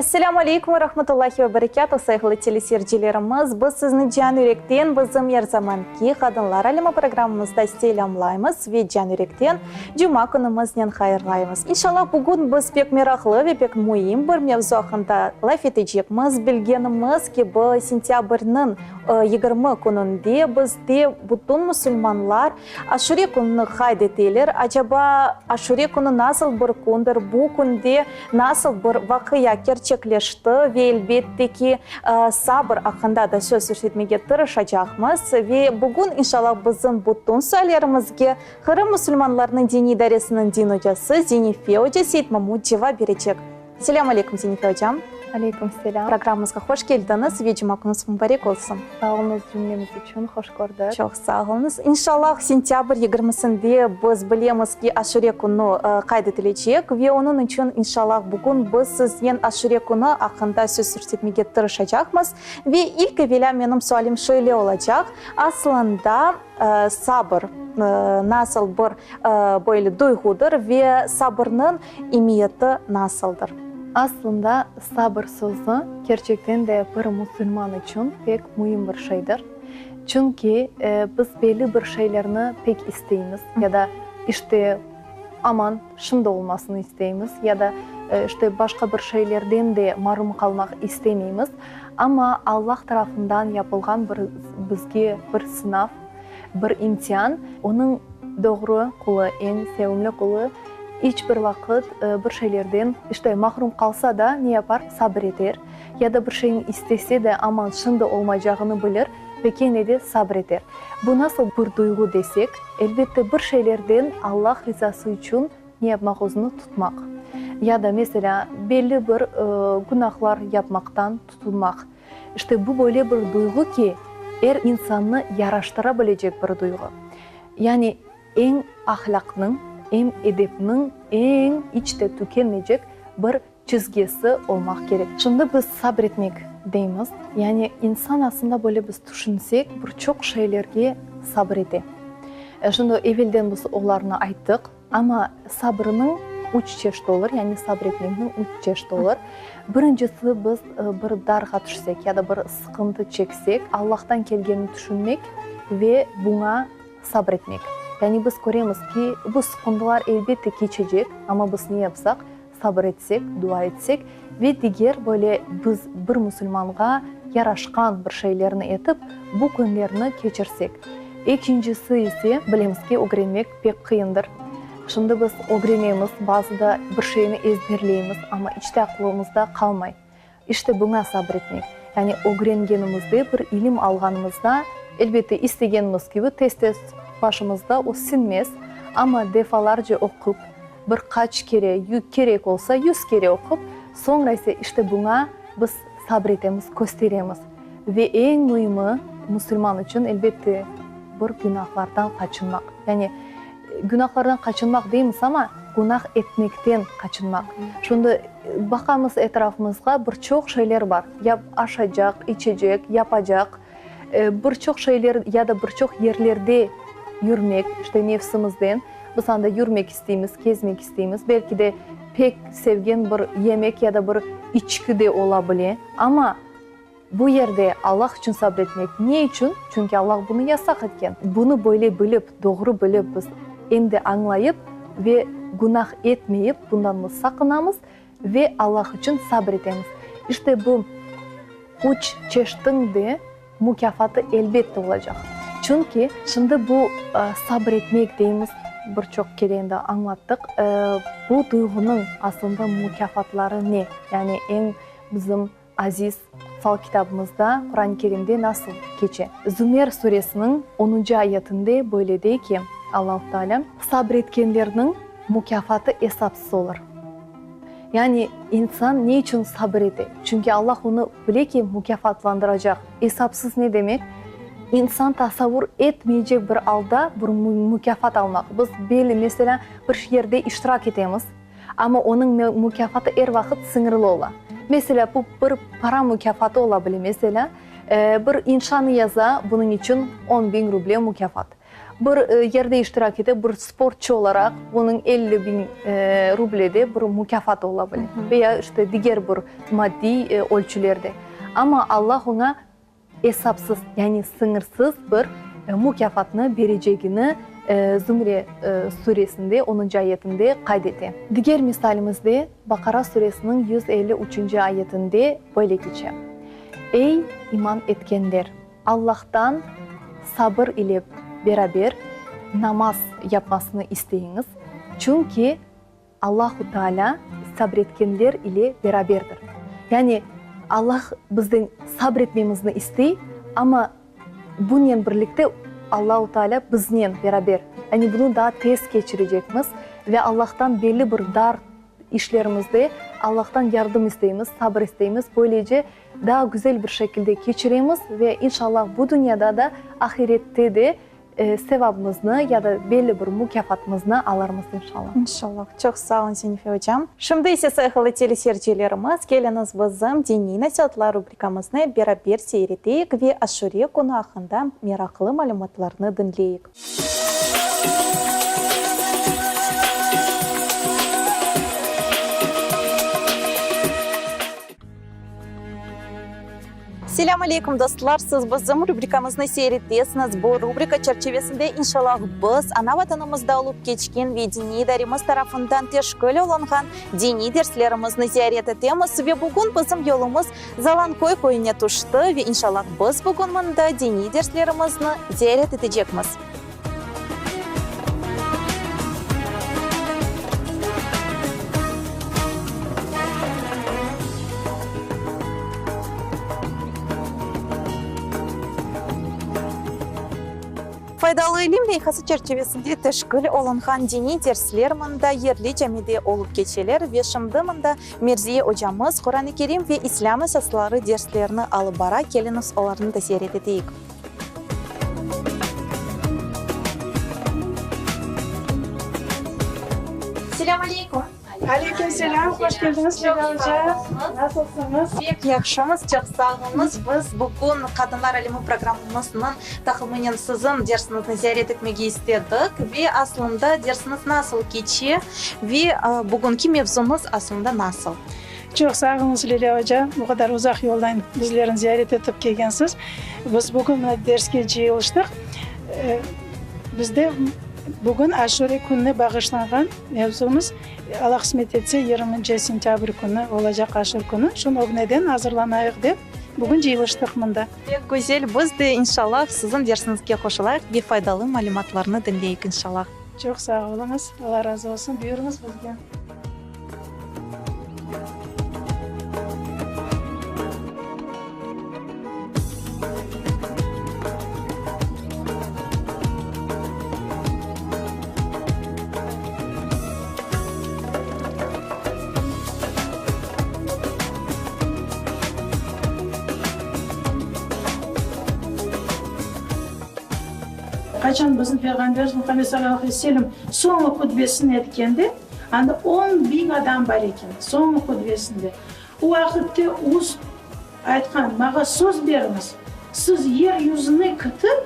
Esselâmu aleykum ve rahmetullahi ve berekâtuh, sayğılı teleseyircilerimiz! Biz sizni can yürekten bizim er zamanki Qadınlar alemi programmamızda selâmlaymız ve can yürekten cuma künümiznen hayırlaymız. İnşallah, bugün biz pek meraqlı ve pek müim bir mevzu aqqında laf etecekmiz. Bilgenimiz kibi, sentâbrniñ 20 kününde bizde bütün musulmanlar Aşure kününi qayd eteler. Acaba, Aşure künü nasıl bir kündir, bu künde nasıl bir vaqia kerçekleşti ve elbette ki, sabır aqqında da söz yürsetmege tırışacaqmız. Ve bugün, inşallah, bizim bütün suallerimizge Qırım musulmanlarınıñ diniy idaresiniñ din ocası Zenife oca Seytmamut cevap berecek. Selâm aleyküm, Zenife ocam. Aleyküm selâm. Programmamızğa hoş keldiñiz ve cuma künüñiz mubarek olsun. Sağ oluñız cümlemiz içün, hoş kördik. Çoq sağ oluñız. İnşallah, sentâbr yigirmisinde biz bilemiz ki, Aşure künü qayd etilecek ve onıñ içün, inşallah, bugün biz siznen Aşure künü aqqında söz yürsetmege tırışacaqmız. Ve ilk evelâ menim sualim şöyle olacaq, aslında, Sabır, nasıl bir böyle duyğudır ve sabırnıñ emiyeti nasıldır? Aslında, sabır sözü kerçekten de bir musulman içün pek müim bir şeydir. Çünki biz belli bir şeylerni pek isteymiz ya da işte aman şimdi olmasını isteymiz ya da işte başqa bir şeylerden de marum qalmaq istemeymiz. Amma Allah tarafından yapılğan bir bizge bir sınav, bir imtian, onıñ doğru qulu, eñ sevimli qulu iç bir vaqıt bir şeylerden işte mahrum qalsa da ne yapar? Sabır eter. Ya da bir şeyni istese de aman şimdi olmaycağını bilir ve kene de sabır eter. Bu nasıl bir duyğu desek, elbette bir şeylerden Allah rizası içün Ne yapmaq özüni tutmaq. Ya da, meselâ, belli bir günahlar yapmaqtan tutulmaq. İşte, bu böyle bir duyğu ki, er insannı yaraştıra bilecek bir duyğu. Yani, eñ ahlâqnıñ, em edepniñ eñ iç te tükenmeycek bir çizgisi olmaq kerek. Şimdi biz sabretmek deymiz. Yani insan aslında böyle biz tüşünsek, bir çoq şeylerge sabır ete. Şimdi evelden biz olarnı ayttıq, amma sabırnıñ üç çeşiti olur, yani sabretmekniñ üç çeşiti olur. Birincisi, biz bir darğa tüşsek ya da bir sıqıntı çeksek, Allahtan kelgenini tüşünmek ve buña sabretmek. Yani biz köremiz ki, bu sıqıntılar elbette keçecek, amma biz ne yapsaq, Sabır etsek, dua etsek ve diger böyle biz bir musulmanğa yaraşqan bir şeylerni etip, bu künlerni keçirsek. Ekincisi ise, bilemiz ki, ögrenmek pek qıyındır. Şimdi biz ögrenemiz, bazıda bir şeyni ezberleymiz, amma iç te aqlımızda qalmay. İşte buña sabır etmek. Yani ögrengenimizde, bir ilim alğanımızda, elbette, istegenimiz kibi tez-tez başımızda o siñmez, amma defalarca oqup, bir qaç kere, kerek olsa, yüz kere oqup, soñra ise işte buña biz sabır etemiz, kösteremiz. Ve eñ müimi, musulman içün, elbette, bir günahlardan qaçınmaq. Yani günahlardan qaçınmaq deymiz, amma günah etmekten qaçınmaq. Şimdi baqamız etrafımızğa, bir çoq şeyler bar, ya aşacaq, içecek, yapacaq, bir çoq şeyler ya da bir çoq yerlerde yürmek, işte nefsimizden, biz anda yürmek isteymiz, kezmek isteymiz, belki de pek sevgen bir yemek ya da bir içki de ola bile, amma bu yerde Allah içün sabretmek. Ne içün? Çünki Allah bunı yasaq etken. Bunı böyle bilip, doğru bilip biz em de añlayıp ve günah etmeyip bundan biz saqınamız ve Allah içün sabretemiz. İşte bu üç çeşitiñ de mukâfatı elbette olacaq. Çünki şimdi bu sabretmek deymiz, bir çoq kere endi añlattıq, bu duyğunıñ aslında mukâfatları ne? Yani eñ bizim Aziz qutsal kitabımızda, Quran-ı Kerimde nasıl keçe? Zümer suresiniñ onuncı ayetinde böyle dey ki, Allahu Teala, Sabretkenlerniñ mukâfatı esapsız olur. Yani insan ne içün sabır ete? Çünki Allah onı bile ki, mukâfatlandıracaq. Esapsız ne demek? İnsan tasavvur etmeycek bir alda bir mukâfat almaq. Biz belli, meselâ, bir yerde iştirak etemiz. Amma onıñ mukâfatı er vaqıt sıñırlı ola. Meselâ, bu bir para mukâfatı ola bile. Meselâ, bir inşanı yaza, bunıñ içün 10.000 ruble mukâfat. Bir yerde iştirak ete, bir sportçı olaraq, onıñ 50 biñ rublede bir mukâfatı ola bile, veya işte diger bir maddiy ölçülerde. Amma Allah oña esapsız, yani sıñırsız bir mukâfatnı berecegini Zümre suresinde onuncu ayetinde qayd ete. Diger misalimizde Baqara suresiniñ 153-nci ayetinde böyle keçe, Ey, iman etkenler! Allahtan sabır ile beraber namaz yapmasını isteyiñiz, çünki Allahu Teala sabretkenler ile beraberdir. Yani Allah bizden sabretmemizni istey, amma bunen birlikte Allahu Teala biznen beraber. Yani bunı daa tez keçirecekmiz ve Allahtan belli bir dar işlerimizde Allahtan yardım isteymiz, sabır isteymiz. Böylece daa güzel bir şekilde keçiremiz ve inşallah bu dünyada da, ahirette de sevabımıznı ya da belli bir mukâfatımıznı alırmız inşallah. İnşallah. Çoq sağ olun, Zenife ocam. Şimdi ise sayğılı teleseyircilerimiz, keliñiz bizim Diniy nasiatlar rubrikamıznı beraber seyir eteyik ve Aşure künü aqqında meraqlı malümatlarnı diñleyik. Selâm aleykum, dostlar! Siz bizim rubrikamıznı seyir etesiñiz. Bu rubrika çerçivesinde, inşallah, biz ana Vatanımızda olıp keçken ve diniy idaremiz tarafından teşkil olunğan diniy derslerimizni ziyaret etemiz. Ve bugün bizim yolumız Zalanköy köyüne tüşti ve, inşallah, biz bugün mında diniy derslerimizni ziyaret etecekmiz. Faydalı ilim leyhası çerçivesinde teşkil olunğan diniy dersler mında yerli camide olıp keçeler ve şimdi mında Merziye ocamız Quran-ı Kerim ve İslâm esasları derslerini alıp bara, keliñiz olarnı da ziyaret eteyik. Selâm aleykum! Aleyküm selâm, hoş keldiñiz, Lilâ oca! Nasılsıñız? Pek yahşımız, çoq sağ oluñız. Biz bugün Qadınlar alemi programmamıznıñ taqımınen siziñ dersiñizni ziyaret etmege istedik ve aslında dersiñiz nasıl keçe ve bugünki mevzumız aslında nasıl? Çoq sağ oluñız, Lilâ oca, bu qadar uzaq yoldan bizlerni ziyaret etip kelgensiz. Biz bugün mına derske cıyılıştıq. Bizde bugün Aşure kününe bağışlanğan mevzumız, Alla qısmet etse, yirminci sentâbr künü olacaq Aşure künü. Şunı ögneden azırlanayıq dep, bugün cıyılıştıq mında. Pek güzel, biz de inşallah siziñ dersiñizge qoşulayıq ve faydalı malümatlarnı diñleyik inşallah. Çoq sağ oluñız, Alla razı olsun, buyurıñız bizge. Qaçan bizim Peyğamberimiz Muhammed salâllahu aleyhi ve sellem soñu hutbesini etkende, anda on biñ adam bar eken, soñu hutbesinde. O vaqıtte uz aytqan, Mağa söz beriñiz, siz yer yüzüne kitip,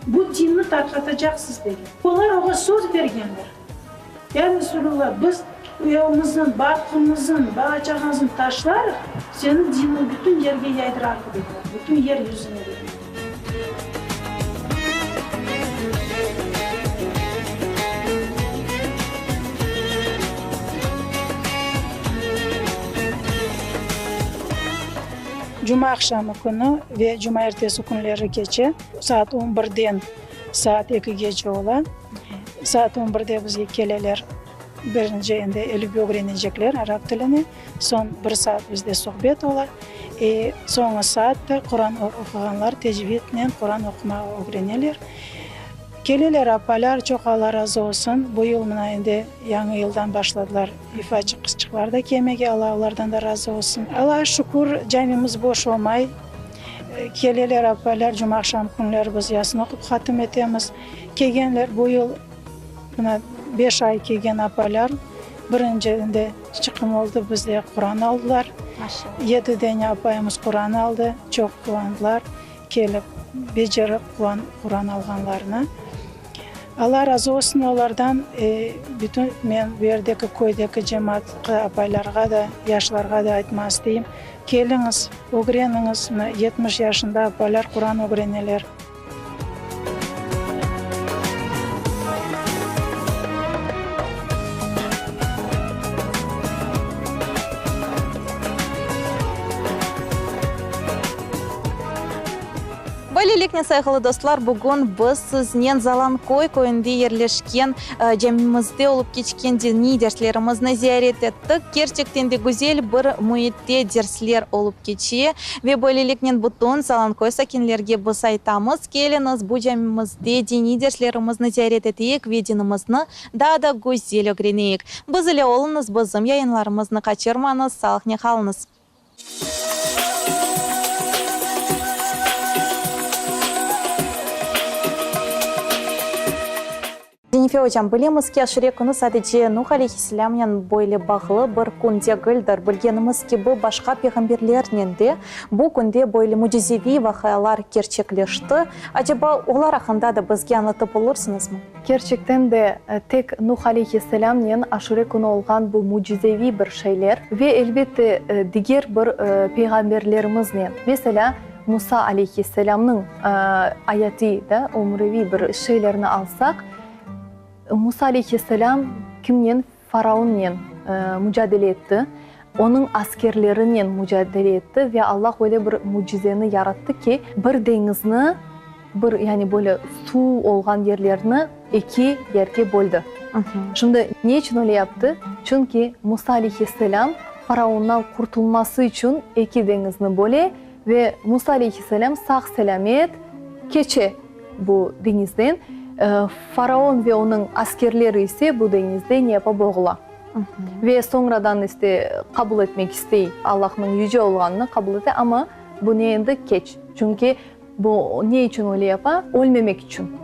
bu dinni tarqatacaqsız, degen. Olar oğa söz bergenler. Ya Resulullah, biz evimizniñ, barqımıznıñ, bala-çağamıznı taşlarıq, seniñ diniñ bütün yerge yaydırarıq, dediler, bütün yer yüzüne, dediler. Cumaaqşamı künü ve cumaertesi künleri keçe, saat on birden saat ekigece ola. Saat on birde bizge keleler, birinci endi elifbe ögrenecekler, arap tilini, soñ bir saat bizde suhbet ola, e, soñu saat da Quran oquğanlar tecvidnen Quran oqumağa ögreneler. Keleler apalar, çoq Alla razı olsun, bu yıl mına endi yañı yıldan başladılar ifaçı qızçıqlar da kelmege, Alla olardan da razı olsun. Allağa şükür, camimiz boş olmay, keleler apalar, cumaaqşam künleri biz yasın oqup hatim etemiz. Kelgenler bu yıl mına beş ay kelgen apalar birinci endi çıqım oldı bizde Quran aldılar. Yedi dene apayımız Quran aldı, çoq quvandılar kelip becerip Quran alğanlarına. Alla razı olsun olardan, bütün men bu yerdeki köydeki cemaatqa, apaylarğa da, yaşlarğa da aytmaq isteyim, keliñiz, ögreniñiz, mına 70 yaşında apaylar Quran ögreneler. Böyleliknen, sayğılı dostlar, bugün biz siznen Zalanköy köyünde yerleşken camimizde olıp keçken diniy derslerimizni ziyaret ettik. Kerçekten de güzel bir müitte dersler olıp keçe ve böyleliknen bütün Zalanköy sakinlerge biz aytamız, keliñiz, bu camimizde diniy derslerimizni ziyaret eteyik ve dinimizni daa da güzel ögreneyik. Biz ile oluñız, bizim yayınlarımıznı qaçırmañız, sağlıqnen qalıñız. Zenife ocam, bilemiz ki, Aşure künü sadece Nuh aleyhisselâmnen böyle bağlı bir kün degildir. Bilgenimiz kibi, başqa peyğamberlernen de bu künde böyle mücizeviy vaqialar kerçekleşti. Aceba, olar aqqında da bizge añlatıp olursıñızmı? Kerçekten de, tek Nuh aleyhisselâmnen Aşure künü olğan bu mücizeviy bir şeyler ve, elbette, diger bir peyğamberlerimiznen, meselâ, Musa aleyhisselâmnıñ ayatiy, da, ömüreviy bir şeylerini alsaq, Musa aleyhisselâm kimnen? Faraonnen mucadele etti, onıñ askerlerinen mucadele etti ve Allah öyle bir mücizeni yarattı ki, bir deñizni, bir, yani böyle suv olğan yerlerni eki yerge böldi. Şimdi, ne içün öyle yaptı? Çünki Musa aleyhisselâm faraondan qurtulması içün eki deñizni böle ve Musa aleyhisselâm sağ-selâmet keçe bu deñizden. Faraon ve onıñ askerleri ise bu deñizde ne yapa, boğula. Ve soñradan iste qabul etmek istey, Allahnıñ yüce olğanını qabul ete, amma bu ne endi keç. Çünki bu ne içün öyle yapa? Ölmemek içün.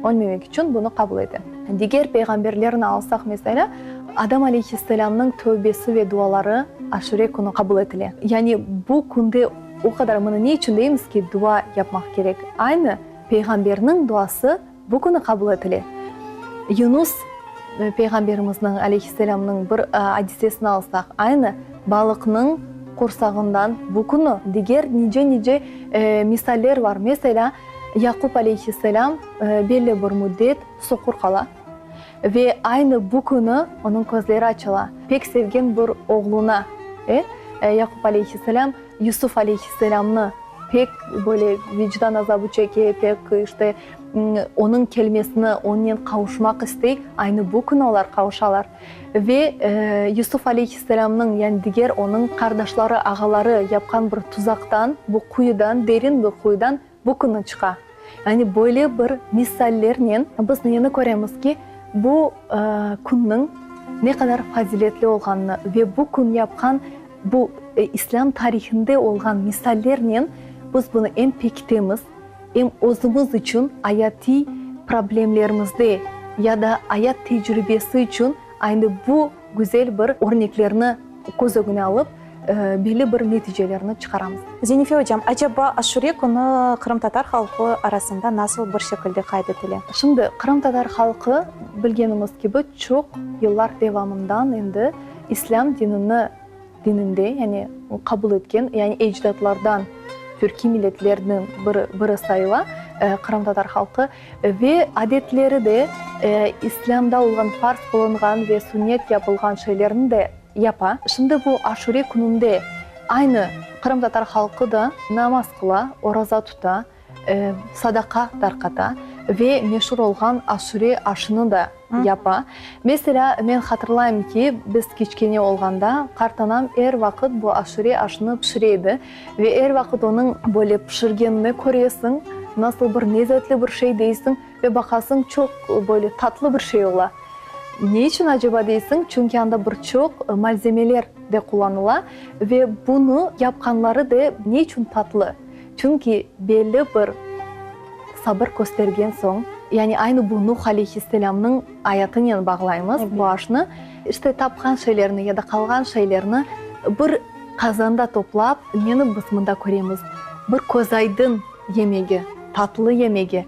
Ölmemek içün bunı qabul ete. Diger peyğamberlerni alsaq, meselâ, Adam aleyhisselâmnıñ tövbesi ve duaları Aşure künü qabul etile. Yani bu künde o qadar, mına ne içün deymiz ki, dua yapmaq kerek. Aynı peyğamberniñ duası bu künü qabul etile. Yunus peyğamberimizniñ, aleyhisselâmnıñ, bir adisesini alsaq, aynı balıqnıñ qursağından bu künü, diger nice-nice misaller bar. Meselâ, Yaqup aleyhisselâm belli bir müddet soqur qala ve aynı bu künü onıñ közleri açıla. Pek sevgen bir oğluna, Yaqup aleyhisselâm Yusuf aleyhisselâmnı pek böyle vicdan azabı çeke, pek işte onıñ kelmesini, onnen qavuşmaq istey. Aynı bu künü olar qavuşalar. Ve Yusuf aleyhisselâmnıñ, yani diger onıñ qardaşları, ağaları yapqan bir tuzaqtan, bu quyudan, derin bir quyudan bu künü çıqa. Yani böyle bir misallernen biz neni köremiz ki, bu künniñ ne qadar faziletli olğanını ve bu kün yapqan bu İslâm tarihinde olğan misallernen biz bunı em pekitemiz, em özümiz içün ayatiy problemlerimizde ya da ayat tecribesi içün aynı bu güzel bir örneklerni köz ögüne alıp, belli bir neticelerni çıqaramız. Zenife ocam, acaba Aşure künü qırımtatar halqı arasında nasıl bir şekilde qayd etile? Şimdi, qırımtatar halqı, bilgenimiz kibi, çoq yıllar devamından endi İslâm dinini dininde, yani qabul etken, yani ecdatlardan türkiy milletlerniñ bir biri sayıla qırımtatar halqı ve adetleri de İslâmda olğan farz qılınğan ve sünnet yapılğan şeylerni de yapa. Şimdi bu Aşure kününde aynı qırımtatar halqı da namaz qıla, oraza tuta, sadaqa tarqata ve meşur olğan aşure aşını da yapa. Meselâ, men hatırlayım ki, biz kiçkene olğanda, qartanam er vaqıt bu aşure aşını pişire edi ve er vaqıt onıñ böyle pişirgenini köresiñ, nasıl bir lezetli bir şey deysiñ ve baqasıñ çoq böyle tatlı bir şey ola. Ne içün aceba deysiñ, çünki anda bir çoq malzemeler de qullanıla ve bunı yapqanları de ne içün tatlı? Çünki belli bir sabır köstergen soñ, yani aynı bu Nuh aleyhisselâmnıñ ayatınen bağlaymız bu aşnı, işte tapqan şeylerni ya da qalğan şeylerni bir qazanda toplap, neni biz mında köremiz? Bir közaydın yemegi, tatlı yemegi.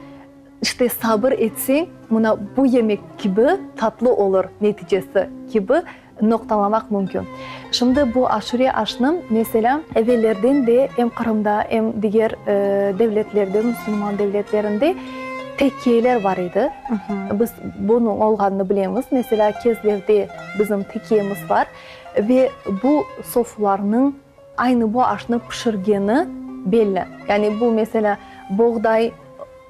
İşte sabır etseñ. mına bu yemek kibi tatlı olur neticesi kibi noqtalamaq mümkün. Şimdi bu aşure aşnı, meselâ, evellerden de em Qırımda, em diger devletlerde, musulman devletlerinde tekkiyeler bar edi. Biz bunıñ olğanını bilemiz. Meselâ, Kezlevde bizim tekkiyemiz bar ve bu sofularnıñ aynı bu aşnı pişirgeni belli. Yani bu, meselâ, boğday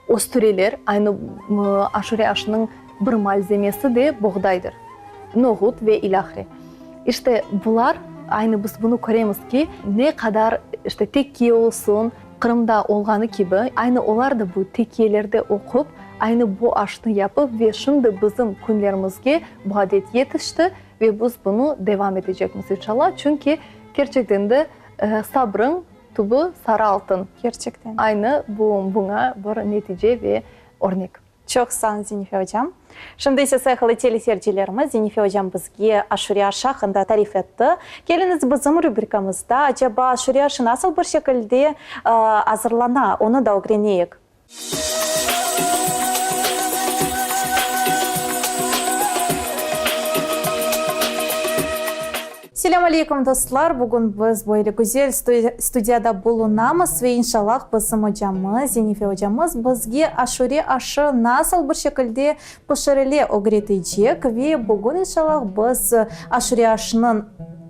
östüreler, aynı aşure aşınıñ bir malzemesi de boğdaydır, noğut ve ilâhre. İşte, bular, aynı biz bunı köremiz ki, ne qadar, işte, tekkiye olsun, Qırımda olğanı kibi, aynı olar da bu tekkiyelerde oqup, aynı bu aşnı yapıp ve şimdi bizim künlerimizge bu adet yetişti ve biz bunı devam etecekmiz, inşallah, çünki kerçekten de sabrıñ tübü sarı altın. Kerçekten. Aynı bu buña bir netice ve örnek. Çoq sağ olun, Zenife ocam. Şimdi ise sayğılı teleseyircilerimiz, Zenife ocam bizge aşure aşı aqqında tarif etti. Keliñiz bizim rubrikamızda acaba aşure aşı nasıl bir şekilde azırlana, onı da ögreneyik. Selâm aleykum, dostlar! Bugün biz böyle güzel studiyada bulunamız ve inşallah bizim ocamız, Zenife ocamız bizge aşure aşı nasıl bir şekilde pişirile ögretecek ve bugün inşallah biz aşure aşınıñ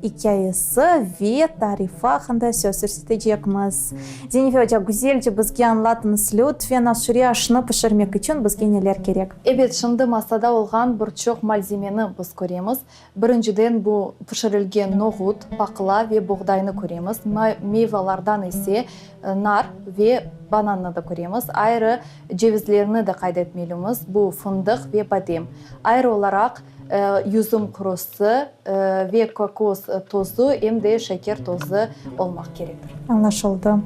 ikâyesi ve tarifi aqqında söz yürsetecekmiz. Zenife oca, güzelce bizge añlatıñız, lütfen, aşure aşını pişirmek içün bizge neler kerek? Ebet, şimdi masada olğan bir çoq malzemeni biz köremiz. Birinciden bu pişirilgen noğut, paqla ve boğdaynı köremiz, meyvalardan ise nar ve banannı da köremiz. Ayrı cevizlerni de qayd etmelimiz, bu fındıq ve badem. Ayrı olaraq yüzüm qurusı ve kokos tozu em de şeker tozu olmaq kerektir. Añlaşıldı.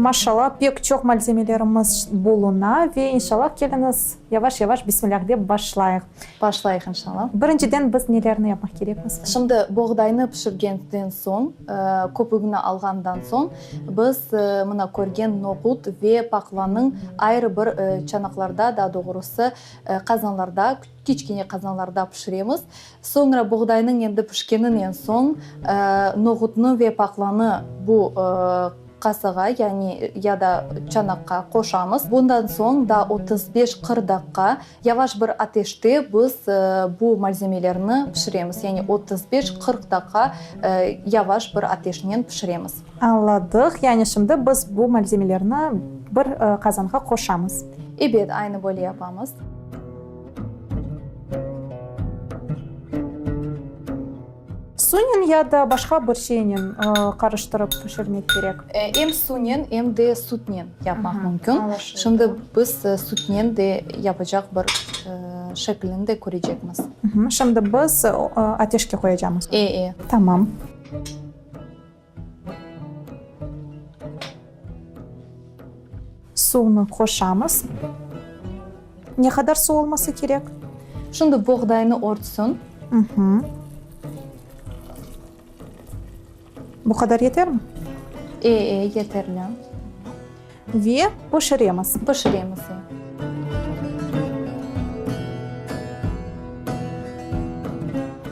Maşallah, pek çoq malzemelerimiz buluna ve inşallah keliñiz yavaş-yavaş bismillah dep başlayıq. Başlayıq inşallah. Birinciden biz nelerni yapmaq kerekmiz? Şimdi boğdaynı pişirgenden soñ, köpügini alğandan soñ, biz mına körgen noğut ve paqlanıñ ayrı bir çanaqlarda, daa doğrusı qazanlarda, kiçkene qazanlarda pişiremiz. Soñra boğdaynıñ endi pişkeninen soñ noğutnı ve paqlanı bu Qasağa, yani ya da çanaqqa qoşamız. Bundan soñ daa 35, 40 daqqa yavaş bir ateşte biz bu malzemelerni pişiremiz. Yani 35, 40 daqqa yavaş bir ateşnen pişiremiz. Añladıq. Yani şimdi biz bu malzemelerni bir qazanğa qoşamız. Ebet, aynı böyle yapamız. Sunen ya da başqa bir şeynen qarıştırıp pişirmek kerek? Em sunen, em de sütnen yapmaq mümkün. Şimdi biz sütnen de yapacaq bir şeklini de körecekmiz. Şimdi biz ateşke qoyacamız. E, e. Tamam. Suvnı qoşamız. Ne qadar suv olması kerek? Şimdi boğdaynı örtsün. Bu qadar yetermi? E, e, yeterli. Ve pişiremiz. Pişiremiz, e.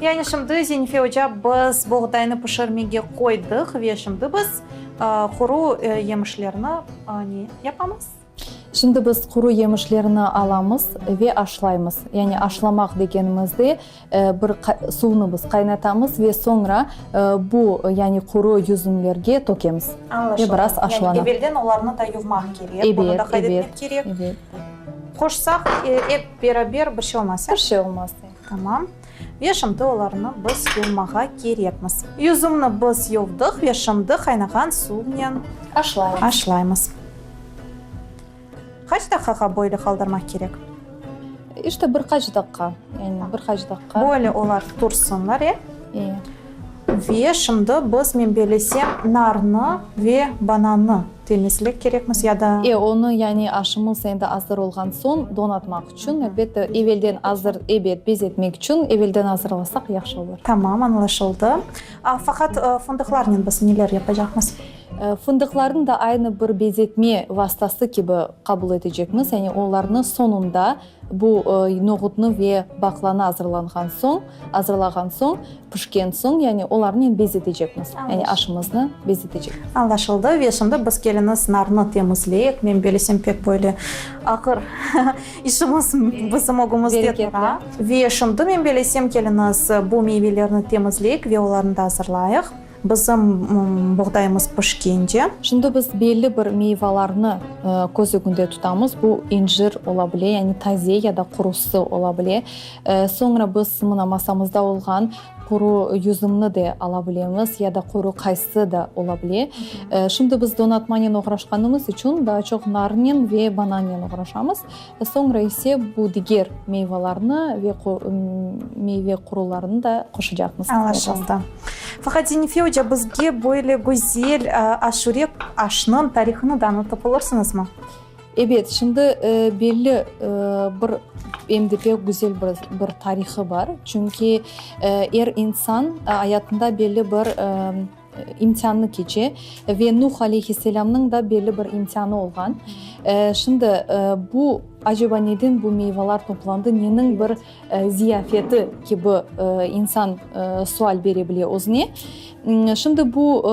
Yani şimdi, Zenife oca, biz boğdaynı pişirmege qoydıq ve şimdi biz quru yemişlerni ne yapamız? Şimdi biz quru yemişlerni alamız ve aşlaymız. Yani aşlamaq degenimizde, bir suvnı biz qaynatamız ve soñra bu, yani quru yüzümlerge tökemiz. Ve biraz aşlana. Yani evelden olarnı da yuvmaq kerek, bunı da qayd etmek kerek. Ebet, ebet. Qoşsaq, ep beraber bir şey olmaz, e? Bir şey olmaz, e. Tamam. Ve şimdi olarnı biz yuvmağa kerekmiz. Yüzümni biz yuvdıq ve şimdi qaynağan suvnen aşlaymız. Aşlaymız. Qaç daqqağa böyle qaldırmaq kerek? İşte bir qaç daqqa, yani bir qaç daqqa. Böyle olar tursınlar, e? E. Ve şimdi biz, men bellesem, narnı ve banannı temizlek kerekmiz ya da. E, onı, yani aşımız endi azır olğan soñ donatmaq içün, elbette, evelden azır, ebet, bezetmek içün evelden azırlasaq yahşı olur. Tamam, añlaşıldı. Faqat fındıqlarnen biz neler yapacaqmız? Fındıqlarnı da aynı bir bezetme vastası kibi qabul etecekmiz, yani olarnı soñunda bu noğutnı ve baqlanı azırlanğan soñ, azırlağan soñ, pişken soñ, yani olarnen bezetecekmiz, yani aşımıznı bezetecekmiz. Añlaşıldı. Ve şimdi biz keliñiz narnı temizleyik. Men bilesem pek böyle ağır işimiz bizim ögümizde tura. Ve şimdi men bilesem keliñiz bu meyvelerni temizleyik ve olarnı da azırlayıq. Bizim buğdayımız pişkence. Şimdi biz belli bir meyvalarnı köz ögünde tutamız. Bu incir ola bile, yani taze ya da qurusı ola bile. Soñra biz mına masamızda olğan quru yüzümni de ala bilemiz ya da quru qaysı da ola bile. Şimdi biz donatmanen oğraşqanımız içün daa çoq narnen ve banannen oğraşamız. Soñra ise bu diger meyvalarnı ve meyve qurularını da qoşacaqmız. Añlaşıldı. Faqat Zenife oca, bizge böyle güzel aşure aşnıñ tarihını da añlatıp olursıñızmı? Ebet, şimdi belli bir, em de pek güzel bir bir tarihı bar. Çünki er insan ayatında belli bir imtiannı keçe ve Nuh aleyhisselâmnıñ da belli bir imtianı olğan. Şimdi bu, aceba neden bu meyvalar toplandı, neniñ bir ziyafeti kibi insan sual bere bile özüne. Şimdi bu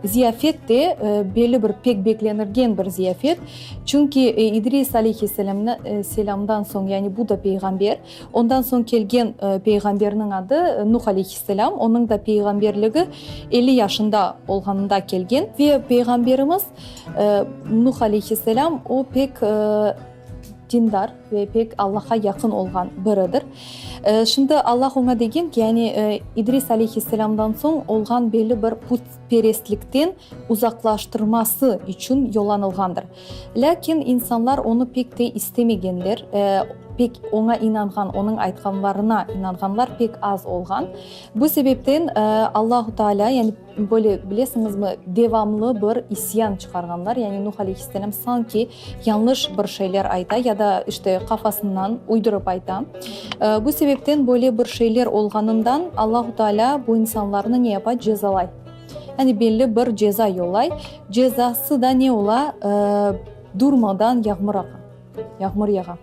ziyafet de belli bir pek beklenilgen bir ziyafet. Çünki İdris aleyhisselâmdan soñ, yani bu da peyğamber, Ondan soñ kelgen peyğamberniñ adı Nuh aleyhisselâm, onıñ da peyğamberligi 50 yaşında olğanında kelgen. Ve peyğamberimiz Nuh aleyhisselâm, o pek dindar ve pek Allahqa yaqın olğan biridir. Şimdi Allah oña degen ki, yani İdris aleyhisselâmdan soñ olğan belli bir putperestlikten uzaqlaştırması içün yollanılğandır. Lâkin insanlar onı pek te istemegenler, pek oña inanğan, onıñ aytqanlarına inanğanlar pek az olğan. Bu sebepten Allahu Teala, yani böyle bilesiñizmi, devamlı bir isyan çıqarğanlar, yani Nuh aleyhisselam sanki yañlış bir şeyler ayta ya da işte qafasından uydurıp ayta. Bu sebepten böyle bir şeyler olğanından Allahu Teala bu insanlarnı ne yapa? Cezalay. Yani belli bir ceza yollay. Cezası da ne ola? Durmadan yağmur aqa, yağmur yağa.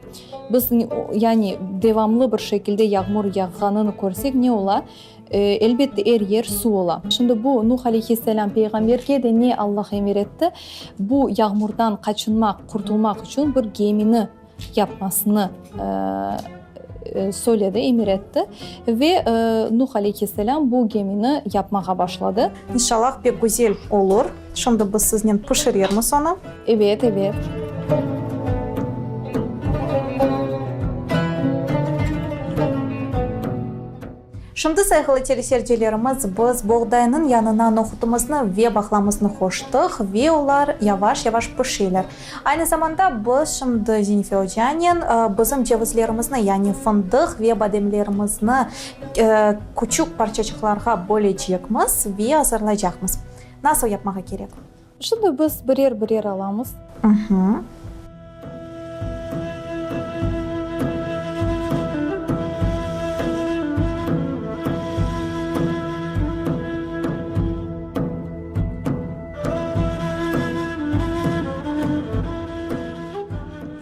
Biz, yani devamlı bir şekilde yağmur yağğanını körsek, ne ola? Elbette, er yer suv ola. Şimdi bu Nuh aleyhisselam peyğamberge de ne Allah emir etti? Bu yağmurdan qaçınmaq, qurtulmaq içün bir gemini yapmasını söyledi, emir etti. Ve Nuh aleyhisselam bu gemini yapmağa başladı. İnşallah, pek güzel olur. Şimdi biz siznen pişirermiz onı. Evet, evet. Şimdi, sayğılı teleseyircilerimiz, biz boğdaynıñ yanına nohutımıznı ve baqlamıznı qoştıq ve olar yavaş-yavaş pişeler. Aynı zamanda biz şimdi Zenife ocanen bizim cevizlerimizni, yani fındıq ve bademlerimizni küçük parçaçıqlarğa bölecekmiz ve azırlaycaqmız. Nasıl yapmağa kerek? Şimdi biz birer-birer alamız.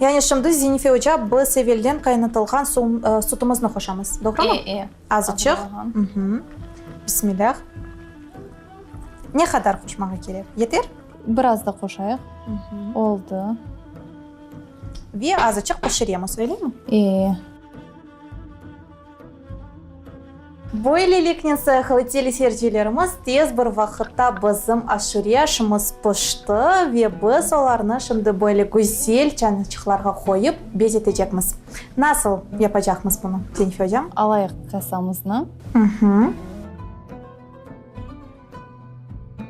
Yani şimdi, Zenife oca, biz evelden qaynatılğan sütümizni qoşamız, doğrumı? E, e. Azıçıq. Bismilâh. Ne qadar qoşmağa kerek? Yeter? Biraz da qoşayıq. Oldı. Ve azıçıq pişiremiz, öylemi? E. Böyleliknen, sayğılı teleseyircilerimiz, tez bir vaqıtta bizim aşure aşımız pişti ve biz olarnı şimdi böyle güzel çanaçıqlarğa qoyıp bezetecekmiz. Nasıl yapacaqmız bunı, Zenife ocam? Alayıq kasamıznı.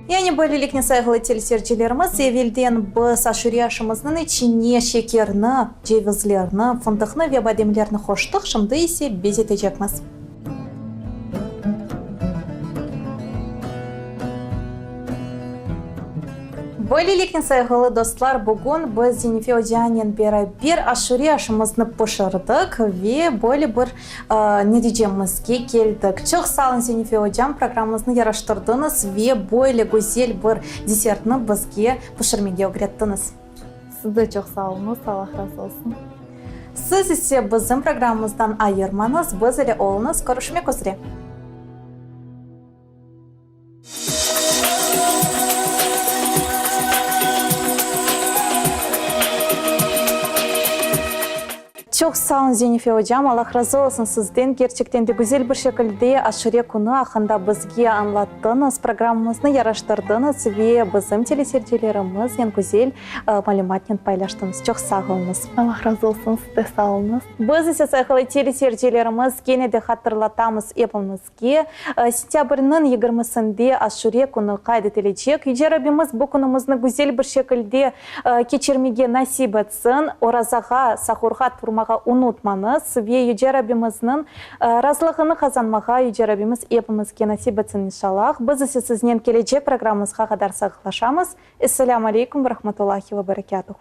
Yani böyleliknen, sayğılı teleseyircilerimiz, evelden biz aşure aşımıznıñ içine şekerni, cevizlerni, fındıqnı ve bademlerni qoştıq, şimdi ise bezetecekmiz. Böyleliknen, sayğılı dostlar, bugün biz Zenife ocanen beraber aşure aşımıznı pişirdik ve böyle bir neticemizge keldik. Çoq sağ olun, Zenife ocam, programmamıznı yaraştırdıñız ve böyle güzel bir desertni bizge pişirmege ögrettiñiz. Siz de çoq sağ oluñız, Allah razı olsun. Siz ise bizim programmamızdan ayırmañız, biz ile oluñız, körüşmek üzre. Çoq sağ olun, Zenife ocam, Allah razı olsun sizden, kerçekten de güzel bir şekilde Aşure künü aqqında bizge añlattıñız, programmamıznı yaraştırdıñız ve bizim teleseyircilerimiznen güzel malümatnen paylaştıñız. Çoq sağ oluñız. Allah razı olsun, siz de sağ oluñız. Biz ise, sayğılı teleseyircilerimiz, kene de hatırlatamız epimiz. Ki, sentâbrniñ yigirmisinde Aşure künü qayd etilecek. Yüce Rabbimiz bu künümizni güzel bir şekilde keçirmege nasip etsin. Orazağa, sahurğa turmağa unutmañız ve Yüce Rabbimizniñ razılığını qazanmağa Yüce Rabbimiz epimizge nasip etsin inşallah. Biz ise siznen kelecek programmamızğa qadar sağlıqlaşamız. Esselâmu aleykum ve rahmetullahi ve berekâtuh.